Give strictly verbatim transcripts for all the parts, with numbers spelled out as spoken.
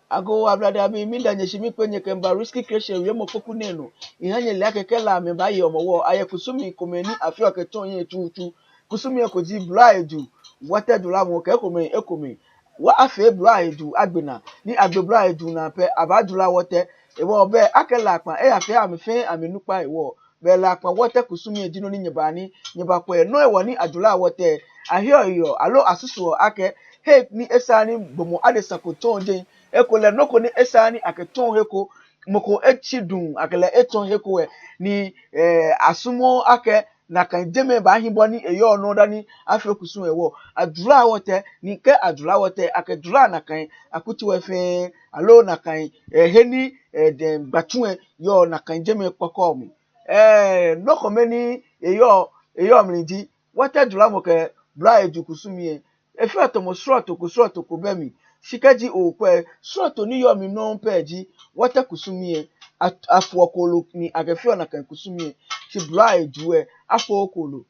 Agoo Ablade abii, miida nyɛ shi, miikpee nyɛ kɛmiiba Risky Creation wiemɔ kpoku nɛɛ nɔ. Miha nyɛle akɛ kɛ La amɛbaaye Hɔmɔwɔ, ayɛ kusumii komɛi ni afeɔ kɛtsɔɔ hiɛ tsutsu. Kusumii lɛ eko ji Blɔiahe Ju, Wɔtɛ julamɔ kɛ ekomɛi ekomɛi. Wɔfee Blɔiahe Ju agbe naa, ni agbe Blɔiahe Ju naa pɛ, abaajula Wɔtɛ. Hewɔ bɛ akɛ La kpãa, eyafee amɛ fɛɛ amɛnukpa hewɔ. Bɛ La kpãa Wɔtɛ kusumii lɛ ji nɔ ni nyɛbaa ni nyɛbakwɛ. Nɔ hewɔ ni ajulaa Wɔtɛ, aheɔ eyeɔ, aloo asusuɔ akɛ he ni esaaa ni gbɔmɔ adesa ko tsɔɔ jɛi. Ekolɛ nɔ ko ni esaaa ni akɛtsɔɔ he ko, mɔ ko etsi duŋ akɛ lɛ etsɔ he ko lɛ, ni, eh, asumɔɔɔ akɛ nakai jɛmɛ baahi bɔ ni eyɔɔ nɔ dani afee kusum lɛ hewɔ. Ajulaa Wɔtɛ, ni kɛ ajula Wɔtɛ, akɛjulaa nakai akutsei lɛ fɛɛ, aloo nakai, eh, he ni, eh, dɛŋ gbatsu lɛ yɔɔ, nakai jɛmɛ kpɔkɔɔ mli. Eh, nɔ komɛi ni eyɔɔ, eyɔɔ mli ji, Wɔtɛ julamɔ kɛ Blɔiahe Ju kusumii lɛ, efeɔ tamɔ srɔto ko srɔto ko bɛ mli. Shi kɛji okwɛ, srɔto ni yɔɔ mli nɔŋŋ pɛ ji Wɔtɛ kusumii lɛ, a-, afoɔ kooloo ni akɛfeɔ nakai kusumii lɛ. Shi Blɔiahe Ju lɛ, afooo kooloo.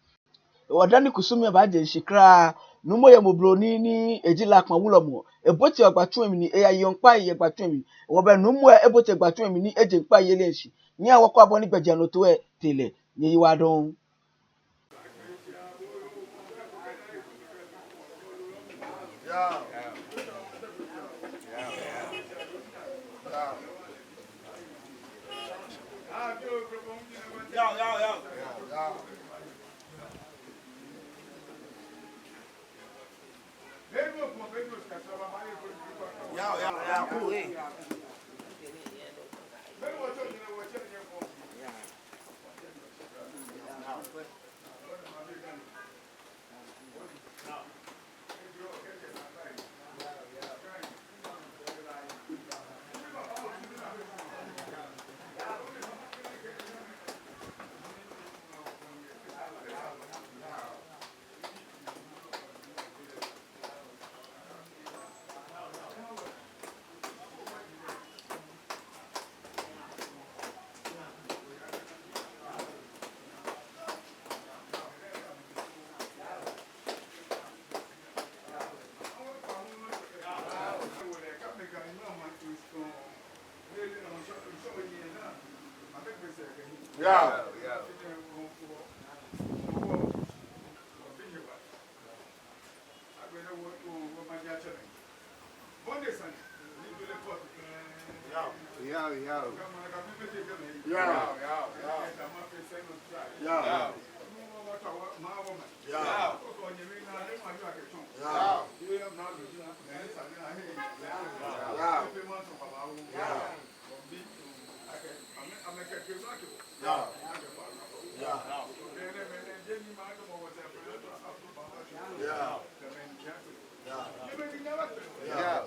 Hewɔ dani kusumii lɛ baaje shishi kwraa, Nuumo Yemo Obroni ni eji La kpãa wulɔmɔ, eboteɔ gbatsu lɛ mli ni eyayeɔ ŋkpai yɛ gbatsu lɛ mli. Hewɔ bɛ Nuumo lɛ ebote gbatsu lɛ mli ni eje ŋkpaiyeli lɛ shishi. Nyɛhaa wɔkwɛa bɔ ni gbɛjianɔtoo lɛ tee lɛ. Nyɛyiwaladɔŋŋ. Yao, yao. Yao, yao, yao. Yao. Yao. Yao. Yao. Yao. Yao.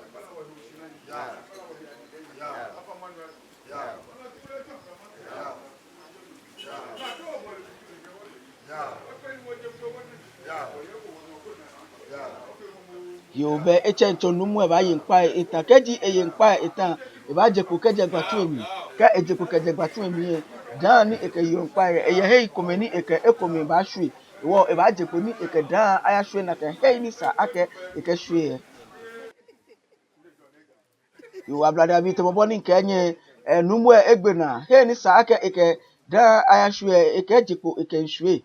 Yao. Yoo, bɛ etsɛŋ tsɔ Nuumo lɛ baaye ŋkpai eta. Kɛji eye ŋkpai eta, ebaaje kpo kɛjɛ gbatsu lɛ mli. Kɛ eje kpo kɛjɛ gbatsu lɛ mli lɛ, dãa ni ekɛyeɔ ŋkpai lɛ, eyɛ hei komɛi ni ekɛ ekomɛi baashwie. Hewɔ ebaaje kpo ni ekɛ dãa ayashwie nakai hei ni sa akɛ ekɛshwie lɛ. Yoo, Ablade abii, tamɔ bɔ ni mikɛɛ nyɛ, eh, Nuumo lɛ egbe naa. Hei ni sa akɛ ekɛ dãa ayashwie lɛ, ekɛje kpo ekɛmiishwie.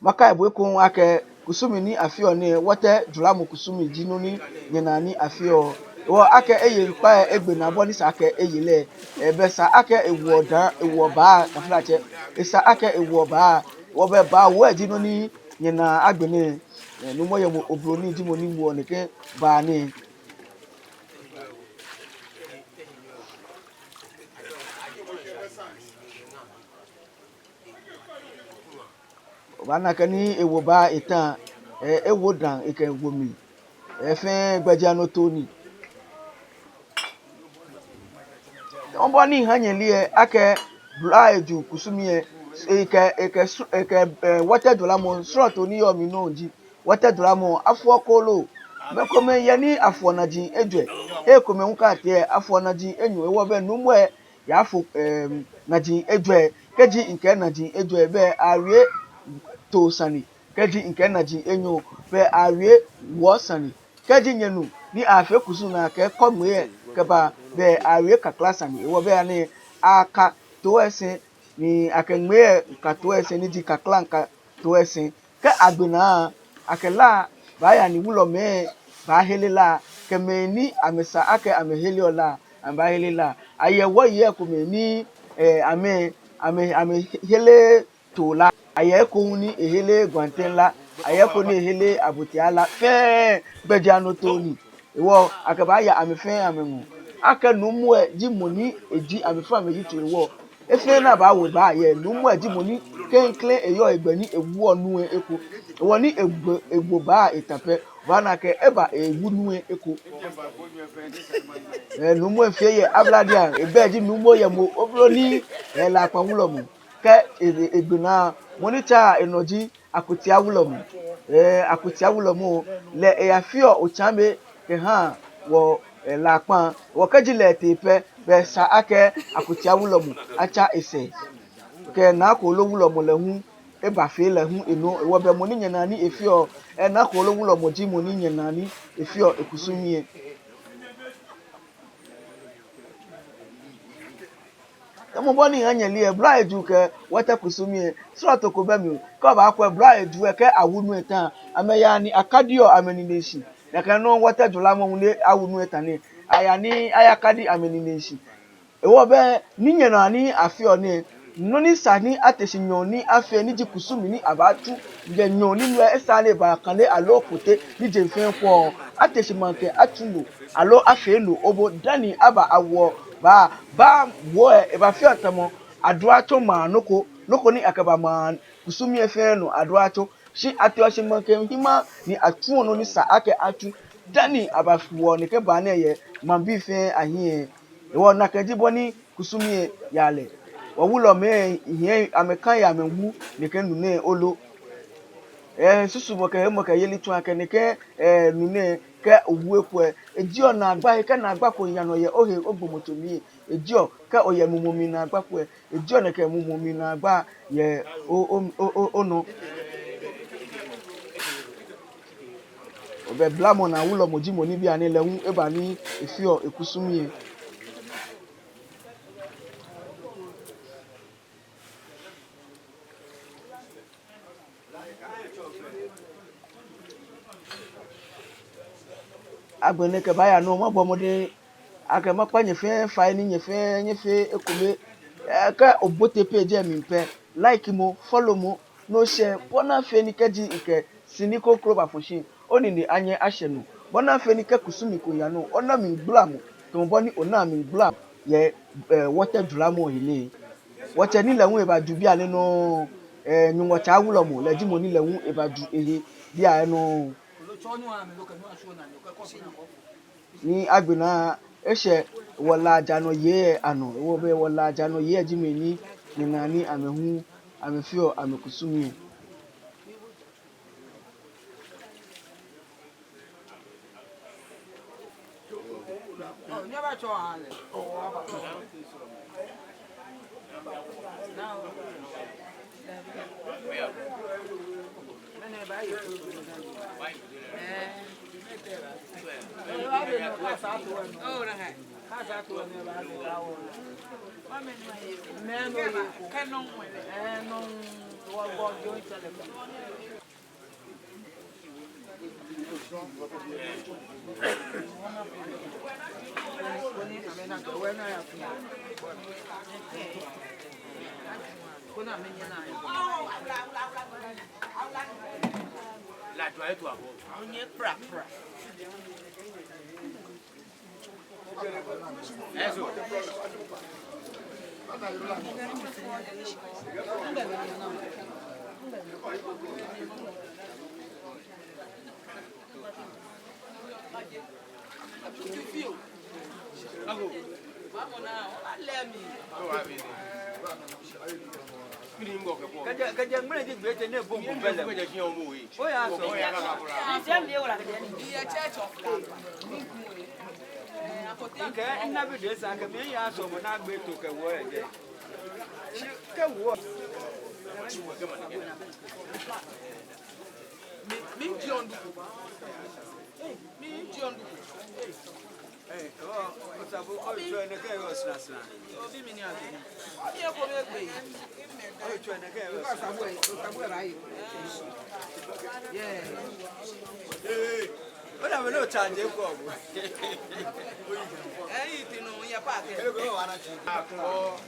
Makai bo ekoŋŋ akɛ kusumii ni afeɔ nɛɛ, Wɔtɛ julamɔ kusumii ji nɔ ni nyɛnaa ni afeɔ. Hewɔ akɛ eye ŋkpai lɛ egbe naa bɔ ni sa akɛ eye lɛ, eh, bɛ esa akɛ ewoɔ dãa, ewoɔ baa, taflatsɛ. Esa akɛ ewoɔ baa. Hewɔ bɛ baa woo lɛ ji nɔ ni nyɛnaa agbɛnɛ. Eh, Nuumo Yemo Obroni ji mɔ ni woɔ nɛkɛ baa nɛɛ. Obaana akɛ ni ewo baa eta, eh, ewo dãa ekɛwo mli. Eh, fɛɛ gbɛjianɔtoo ni. Tamɔ bɔ ni miha nyɛle lɛ, akɛ Blɔiahe Ju kusumii lɛ, ekɛ, ekɛ sr-, ekɛ, eh, Wɔtɛ julamɔ, srɔto ni yɔɔ mli nɔŋŋ ji Wɔtɛ julamɔ, afoɔ kooloo. Mɛi komɛi yɛ ni afoɔ naji ejwɛ. Ekomɛi hu kɛ atee lɛ, afoɔ naji enyɔ. Hewɔ bɛ Nuumo lɛ yafo, em, naji ejwɛ. Kɛji mikɛɛ naji ejwɛ, bɛ awie too sane. Kɛji mikɛɛ naji enyɔ, bɛ awie wuɔ sane. Kɛji nyɛnu ni afee kusum lɛ akɛ kɔ ŋmɛɛ kɛba bɛ awie kakla sane. Hewɔ bɛ ani aka too lɛ sɛɛ, ni akɛ ŋmɛɛ lɛ ka too lɛ sɛɛ, ni ji kakla ŋka too lɛ sɛɛ. Kɛ agbe naa, akɛ La baaya ni wulɔmɛi baahere La, kɛ mɛi ni amɛsa akɛ amɛhereɔ La, amɛbaahere La. Ayɛ wɔyei komɛi ni, eh, amɛ, amɛ, amɛhereɔ too La. Ayɛ eko hu ni ehereɔ gwantɛŋ La. Ayɛ eko ni ehereɔ abotia La. Fɛɛ gbɛjianɔtoo ni. Hewɔ akɛbaaya amɛ fɛɛ amɛŋɔɔ. Akɛ nuumo lɛ ji mɔ ni eji amɛ fɛɛ amɛyitso hewɔ, efee ni abaawo baa yɛ. Nuumo lɛ ji mɔ ni klɛŋklɛŋ eyɔɔ hegbɛ ni ewoɔ nu lɛ eko. Hewɔ ni egbo, egbo baa lɛ eta pɛ, obaana akɛ eba ewu nu lɛ eko. Eh, nuumo lɛ fɛɛ yɛ Ablade lɛ, egbɛi ji nuumo yɛ mɔ oblo ni, eh, Lakpa wulɔmɔ. Kɛ e, e, egbe naa, mɔ ni tsaa enɔ ji Akotia wulɔmɔ. Eh, Akotia wulɔmɔ lɛ eyafeɔ otsaame kɛhaa wɔ, eh, Lakpa. Hewɔ kɛji lɛ etee pɛ, bɛ esa akɛ Akotia wulɔmɔ atsa esɛɛ. Kɛ Naa Koolo wulɔmɔ lɛ hu, ebafee lɛ hu enɔ. Hewɔ bɛ mɔ ni nyɛnaa ni efeɔ, eh, Naa Koolo wulɔmɔ ji mɔ ni nyɛnaa ni efeɔ ekusum lɛ. Tamɔ bɔ ni miha nyɛle lɛ, Blɔiahejuu kɛ Wɔtɛ kusum lɛ, srɔto ko bɛ mli. Kɛ obaakwɛ Blɔiahejuu lɛ, kɛ awu nu lɛ ta, amɛyaa ni akadiɔ amɛnine shi. Nakai nɔŋŋ Wɔtɛ juramɔ hu ni awu nu lɛ ta nɛɛ, ayaa ni ayakadi amɛnine shi. Hewɔ bɛ ni nyɛnaa ni afeɔ nɛɛ, nɔ ni sa ni ate shi nyɔɔŋ ni afee, ni ji kusum ni abaatsu yɛ nyɔɔŋ ni nu lɛ, esaaa ni ebaakane aloo pote ni jeŋ fɛɛ kwɛɔ. Ate shi maŋkɛ atsu no aloo afee no hu dani aba awo baa. Baa woɔ lɛ, ebafeɔ tamɔ aduatso maa nɔ ko, nɔ ko ni akɛbamaa kusum lɛ fɛɛ nɔ aduatso. Shi ateɔ shi maŋkɛ hiɛŋmɛi ni atsuɔ nɔ ni sa akɛ atsu dani abawoɔ nɛkɛ baa nɛɛ yɛ maŋbii fɛɛ ahiɛ. Hewɔ nakai ji bɔ ni kusum lɛ yaa lɛ. Wɔwulɔmɛi hiɛ amɛkã yɛ amɛwu nɛkɛ nu nɛɛ lolo. Eh, susumɔ kɛ hemɔkɛyeli tsuɔ akɛ nɛkɛ, eh, nu nɛɛ kɛ owu eko lɛ, ejieɔ naagba he, kɛ naagba ko yaa nɔ yɛ ohe ogbɔmɔtso mli lɛ, ejieɔ, kɛ oyɛ mumɔ mli naagba ko lɛ, ejieɔ nɛkɛ mumɔ mli naagba yɛ o, o, o, o, onɔ. Obɛ blamɔ naa wulɔmɔ ji mɔ ni bianɛ lɛ hu eba ni efeɔ ekusum lɛ. Agbɛnɛ kɛbaaya nɔ, mabɔ mɔdɛŋ akɛ makpa nyɛ fɛɛ fai ni nyɛ fɛɛ nyɛfee ekome. Eh, kɛ obote page lɛ mli pɛ, likemɔ, followmɔ, ni oshare, bɔ ni afee ni kɛji mikɛ sini kroko bafɔ shi, onine anyɛ ashɛ nɔ. Bɔ ni afee ni kɛ kusum ko yaa nɔ, ona mligbalamɔ tamɔ bɔ ni onaa mligbalamɔ yɛ, eh, Wɔtɛ juramɔ lɛ he nɛɛ. Wɔtsɛ ni lɛ hu ebaju bianɛ nɔŋŋ, eh, Nyɔŋmɔ Tsaa wulɔmɔ, lɛ ji mɔ ni lɛ hu ebaju ehe bianɛ nɔŋŋ. Ni agbɛnɛ eshɛ wɔ La jaanɔ yei lɛ anɔ, hewɔ bɛ wɔ La jaanɔ yei lɛ ji mɛi ni nyɛnaa ni amɛ hu amɛfeɔ amɛkusum lɛ. Kɛjɛ, kɛjɛ ŋmɛnɛ ji gbɛ etɛ ni ebo ŋmɛnɛ bɛlɛ. Oya sɔ. Nkɛ nna bi de sa kɛ mi ya sɔ mɔ na gbɛ to kɛ wɔ yɛ. Kɛ wɔ. Mi, mi ji ondu. Mitsɔ nɔ. Ee, oo, osabo, otsɔ nɛkɛ yɛ osra sra. Obi mi ni agbɛnɛ. Obi eko be gbɛ. Otsɔ nɛkɛ yɛ osra. Osabo, osabo yɛ baaye. Yeah. Ee, ona mɛni otsa je ko. Ee, iti nɔ, ya pa ke. Ee, ko wa na ti. Ako.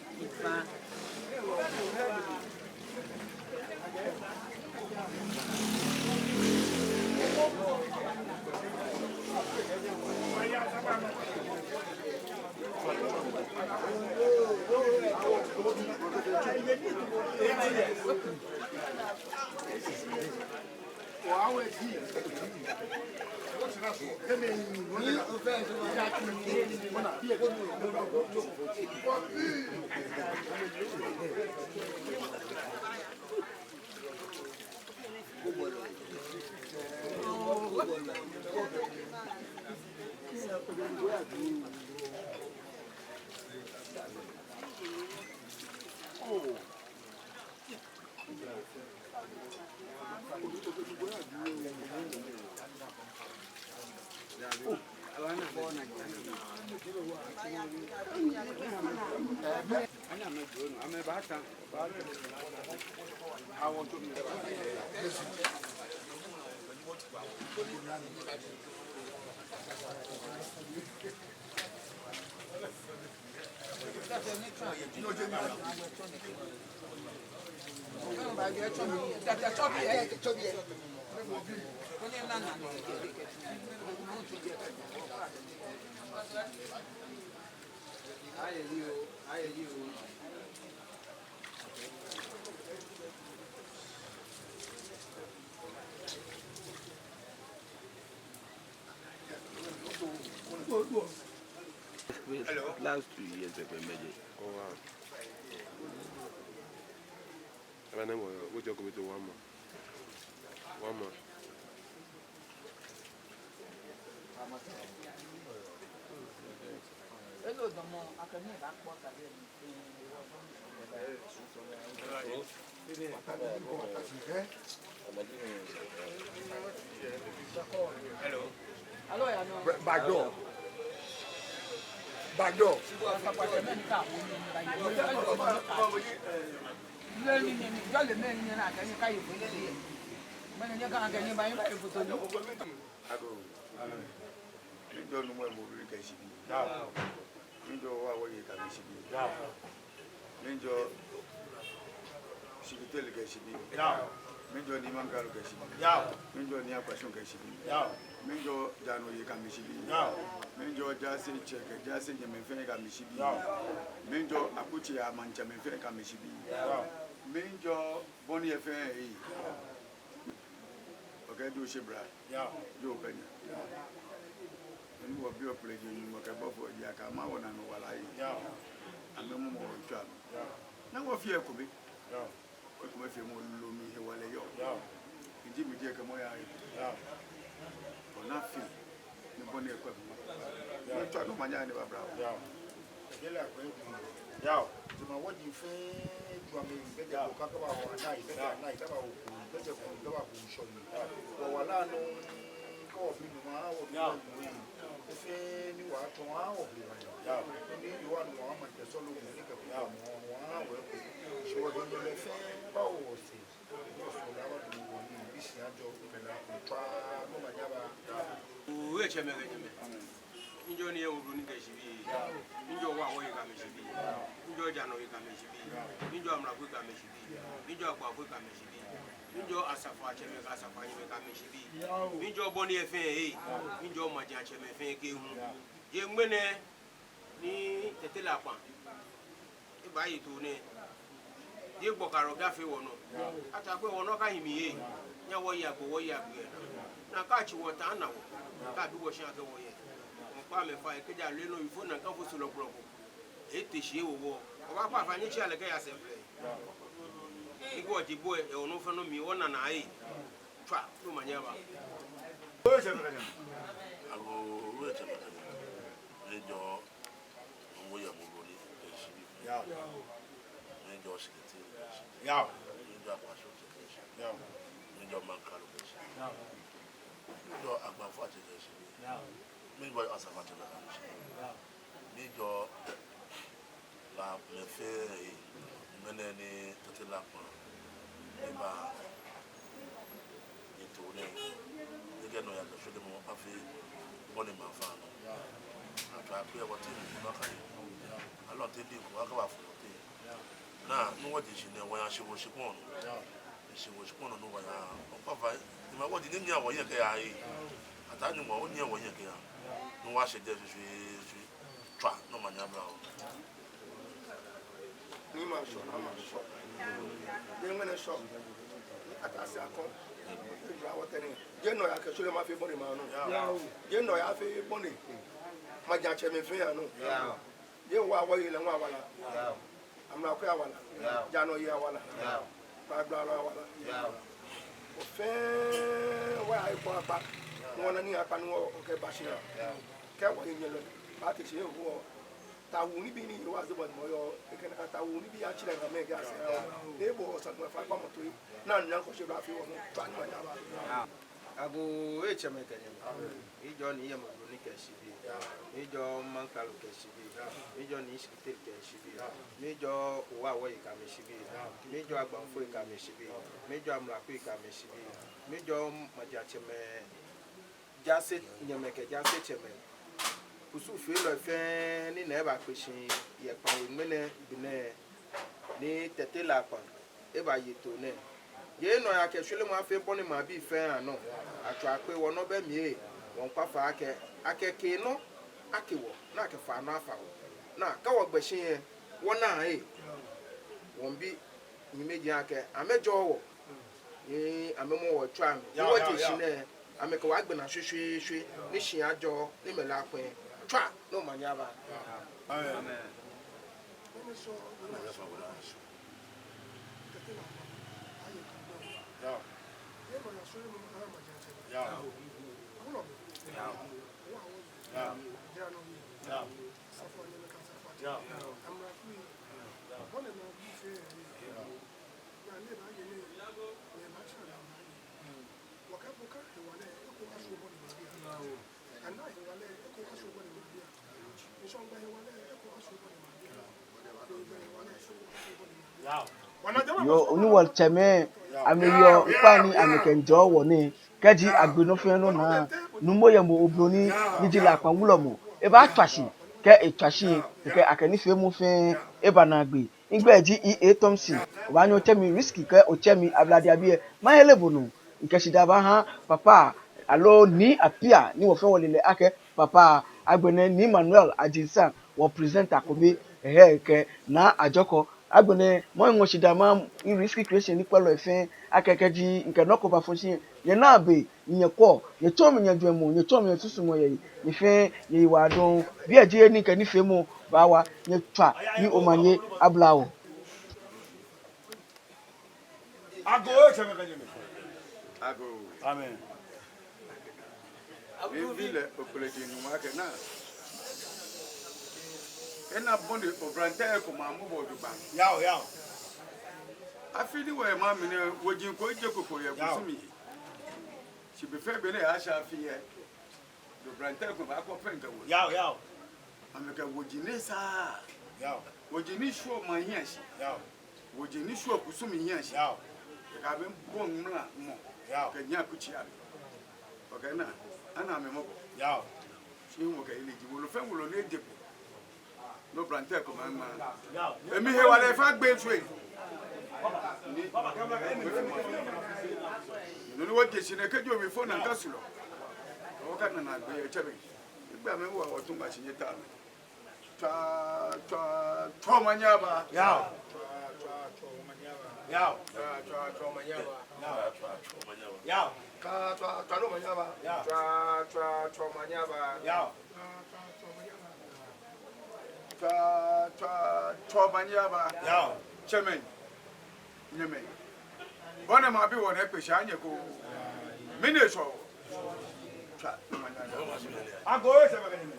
Hello. Last two years ago, maybe. Oh, wow. Ela ne mo, wo joko mi to one more. One more. Hello, Domo. Akani ba kpɔ kabe. Hello. Ba-, back door. Back door. Ago. Miijɔɔ Nuumo Emo Obiri kɛ eshiabii. Yao. Miijɔɔ Waa Wɔyei kɛ amɛshiabii. Yao. Miijɔɔ Shikitele kɛ eshiabii. Yao. Miijɔɔ Nii Maŋkralo kɛ eshiabii. Yao. Miijɔɔ Nii Akwashɔŋ kɛ eshiabii. Yao. Miijɔɔ Jaanɔyei kɛ amɛshiabii. Yao. Miijɔɔ Jaasetsɛ kɛ Jaase nyɛmɛi fɛɛ kɛ amɛshiabii. Yao. Miijɔɔ Akutsei amaŋtsɛmɛi fɛɛ kɛ amɛshiabii. Yao. Miijɔɔ Bɔne fɛɛ. Okɛ Joshe bra. Yao. Jɔɔ pɛ nya. Yao. Ni wɔbi Ofe Lɛ ji Nyɔŋmɔ kɛ bɔfo ji akɛ ama wɔnaanyo wala yi. Yao. Amɛmɔ mɔ wɔtswa nɔ. Yao. Ni wɔfee ekome. Yao. Ekomefeemɔ lolo mli hewalɛ yɔɔ. Yao. Eji mi ji ekɛ mɔ yaa yi. Yao. Ona fɛɛ. Ni bɔ ni ekwɛ mɔ. Yao. Ni tswa nɔ manya ni babla. Yao. Yao. Jɛmɛ wɔji fɛɛ ju amɛyi, bɛ jɛ ko kaka ba wɔ ana yi, bɛ jɛ ana yi kaba wɔ ko, bɛ jɛ ko kaba ko shɔ yi. Wɔ wala nɔ, kɔ bi nu ma wɔ bi nu yi. Efee ni wa tɔ wa wɔ bi wa yi. Ni yi wa nu wa ma tɛ sɔlu ni kɛ ko mɔ wa wɔ ko. Shi wɔ bi nu lɛ fɛɛ ba wɔ se. Owe tsɛmɛi kɛ nyɛmɛi. Miijɔɔ Nii Yemo Obroni kɛ eshiabii. Miijɔɔ Waa Wɔyei kɛ amɛshiabii. Miijɔɔ Jaanɔyei kɛ amɛshiabii. Miijɔɔ Amrafoi kɛ amɛshiabii. Miijɔɔ Agbafoi kɛ amɛshiabii. Miijɔɔ asafoiatsɛmɛi kɛ asafoianyɛmɛi kɛ amɛshiabii. Miijɔɔ bɔ ni efee ee. Miijɔɔ majiatsɛmɛi fɛɛ kɛ hu. Yɛ ŋmɛnɛ ni Tɛtɛ La Kpa. Ebaaye too nɛɛ. Yɛ gbɔ karɔ gafee wɔnɔ. Atswa kpɛ wɔnɔ ka himi yɛ. Nyɛhaa wɔye agbo, wɔye agbo yɛ naa. Nakai tsi wɔta na wɔ. Kaabi wɔshi akɛ wɔye. Wɔkpa amɛ fai kɛjɛ aloo nɔ yifo nakai fo sɔlɔ kplɔko. Ete shi ewo wɔ. Wɔbaakpa fai nyɛtsi alɛ kɛya sɛɛ flɛ. Ni kɛ wɔji bo ɛ, ɛ, onɔ fɛɛ nɔ mli wɔnaa naa ee. Tswa, no manya ba. Owe tsɛmɛi kɛ nyɛmɛi. Agoo, owe tsɛmɛi kɛ nyɛmɛi. Miijɔɔ Nuumo Yemo Obroni kɛ eshiabii. Yao. Miijɔɔ Shikitele kɛ eshiabii. Yao. Miijɔɔ Akwashɔŋtsɛ kɛ eshiabii. Yao. Miijɔɔ Maŋkralo kɛ eshiabii. Yao. Miijɔɔ Agbafoiatsɛ kɛ eshiabii. Miijɔɔ Asafoiatsɛ kɛ eshiabii. Miijɔɔ Lamɛi fɛɛ, ŋmɛnɛ ni Tɛte Lakpa eba yitoo nɛɛ, ekɛ nɔyaa kɛ shweremɔ afee bɔ ni maŋ faa nɔ. Atswa akpe, wɔteŋ ni wɔkai. Alɔnte diŋ ko akaba fɔ wɔteŋ. Naa, ni wɔje shishi nɛɛ, wɔya shi wɔ shikpɔŋ nɔ. Shi wɔ shikpɔŋ nɔ ni wɔya. Wɔkpa fai, ni ma wɔje ni nyɛ wɔyɛ kɛya ee. Ataa Nyɔŋmɔ, onyɛ wɔyɛ kɛya. Ni wɔshɛ jɛi shweshweeshwe. Tswa, ni omanye aba oo. Ni ma shɔ, ni ma shɔ. Jeee ŋmɛnɛ shɔ. Ni Ataa Sɛi Akɔ. Ejura wɔtɛ nɛɛ. Jeee nɔyaa kɛ shweremɔ afee bɔ ni maŋ nɔ. Jeee nɔyaa afee bɔ ni majiatsɛmɛi fɛɛ yaa nɔ. Jeee wɔ wɔyeli lɛ ŋɔ awala. Amralo ko awala. Jaanɔyeli awala. Gbaagbaalɔ awala. Wɔfɛɛ wɔya ekpɔ akpa. Ni wɔna nii akpa ni wɔkɛba shia. Kɛ wɔyiŋ nyɛlɔ. Baate shi ewo. Tawuu nibii ni yɔɔ wɔsɛɛ bɔ ni mɔ yɔɔ. Ekɛ nakai tawuu nibii atsirɛ ŋamɛi kɛ asɛɛ. Ni ebo ɔsa ni wɔfa kpamɔ toi. Naa ni nyaŋkɔ shi ba fee wɔ nɔ. Tswa ni omanye aba. Agoo ee tsɛmɛi kɛ nyɛmɛi. Miijɔɔ Nii Yemo Obroni kɛ eshiabii. Miijɔɔ Maŋkralo kɛ eshiabii. Miijɔɔ Nii Shikitele kɛ eshiabii. Miijɔɔ Owawɔyi kɛ amɛshiabii. Miijɔɔ Agbafoi kɛ amɛshiabii. Miijɔɔ Amralokui kɛ amɛshiabii. Miijɔɔ majiatsɛmɛi jaasetsɛmɛi kɛ jaasetsɛmɛi. Kusumfeelɔi fɛɛ ni na eba kpe shi yɛ kpaa yɛ ŋmɛnɛ gbi nɛɛ ni Tɛte Lakpa eba yitoo nɛɛ. Jeee nɔyaa kɛ shweremɔ afee bɔ ni maŋbii fɛɛ yaa nɔ. Atswa akpe, wɔnɔ bɛ mli ee, wɔmiikpa fai akɛ, akɛ keenɔ ake wɔ, ni akɛ faanɔ afa wɔ. Naa, kɛ wɔgbɛ shi ee, wɔnaa ee. Wɔmiibi nyɛmɛi ji akɛ, amɛjɔɔ wɔ. Ni amɛmɔ wɔ tswa mli. Ni wɔje shi nɛɛ, amɛkɛ wɔ agbɛnɛ shweshweeshwe, ni shia ajɔ, ni mɛi lɛ akwɛ. Tswa, ni omanye aba. Amen. Yoo, onu wɔtsɛmɛi, amɛyɔɔ ŋkpai ni amɛkɛmiijɔɔ wɔ nɛɛ. Kɛji agbe nɔ fɛɛ nɔ naa, Nuumo Yemo Obroni ni ji Lakpa Wulɔmɔ, ebaatswa shi, kɛ etswa shi, kɛkɛ akɛ nifeemɔ fɛɛ eba naagbee. Migbɛi ji E A Thompson, obaanyɛ otsɛ mi Risky kɛ otsɛ mi Ablade Abiɛ, mahere bo nɔ. Mikɛ shidaa baaha papa, aloo Nii Appiah, ni wɔfɛɛ wɔle lɛ akɛ papa, agbɛnɛ Nii Manuel Adjinsan, wɔ presenter ko bɛ, ɛhɛɛ, kɛ Naa Ajɔkɔ. Agbɛnɛ, mɔ ŋɔ shidaa maha mi Risky Creation ni kpɛlɔ efɛɛ, akɛ kɛji mikɛ nɔ ko bafɔ shi, nyɛnaa be, nyɛkwɛɔ, nyɛtsɔɔ mi nyɛjwɛŋmɔ, nyɛtsɔɔ mi nyɛsusumɔ yɛ, nyɛfɛɛ nyɛyiwaladɔŋŋ. Biɛ ji he ni mikɛ nifeemɔ baawa, nyɛtswa ni omanye aba oo. Agoo ee tsɛmɛi kɛ nyɛmɛi. Agoo. Amen. Mibi lɛ Okpelejen Nuumo akɛ naa, ena bɔ ni oblahii ko ma mu bo jogbaŋŋ. Yao, yao. Afi ni wɔyɔɔ maŋ mli nɛɛ, woji ko ejeko ko yɛ kusum mli. Shi be fɛɛ be ni aya shi afi lɛ, oblahii ko baakɔ pɛŋ kɛ woji. Yao, yao. Amɛkɛ woji ni sa. Yao. Woji ni shwieɔ maŋ hiɛ shi. Yao. Woji ni shwieɔ kusum hiɛ shi. Yao. Kɛ amɛbɔi mla mɔ. Yao. Kɛ nyɛ kutsii amli. Okɛɛ naa, ana amɛ mɔbɔ. Yao. Shi wɔkɛ ile ji wolo fɛɛ wolo ni eje kpo. Ni oblahii ko ma ŋma. Yao. Emli hewalɛ fa gbɛ tswɛ. Ni, nɔ ni wɔje shi nɛɛ kɛji omi fo na nka sulɔ. Wɔkana naagbee yɛ tsɛbɛ. Igba mɛ wɔ wɔtun ba shi nyɛta mɛ. Tswa, tswa, tswa omanye aba. Yao. Tswa, tswa, tswa omanye aba. Yao. Tswa, tswa, tswa omanye aba. Yao. Tswa, tswa, tswa omanye aba. Yao. Tswa, tswa, tswa omanye aba. Yao. Tswa, tswa, tswa omanye aba. Yao. Tsɛmɛi. Nyɛmɛi. Bɔ ni mabi wɔ nɛɛ kpe shi anyɛ ko. Mɛni eshɔ? Tswa, tswa omanye aba. Agoo ee tsɛmɛi kɛ nyɛmɛi.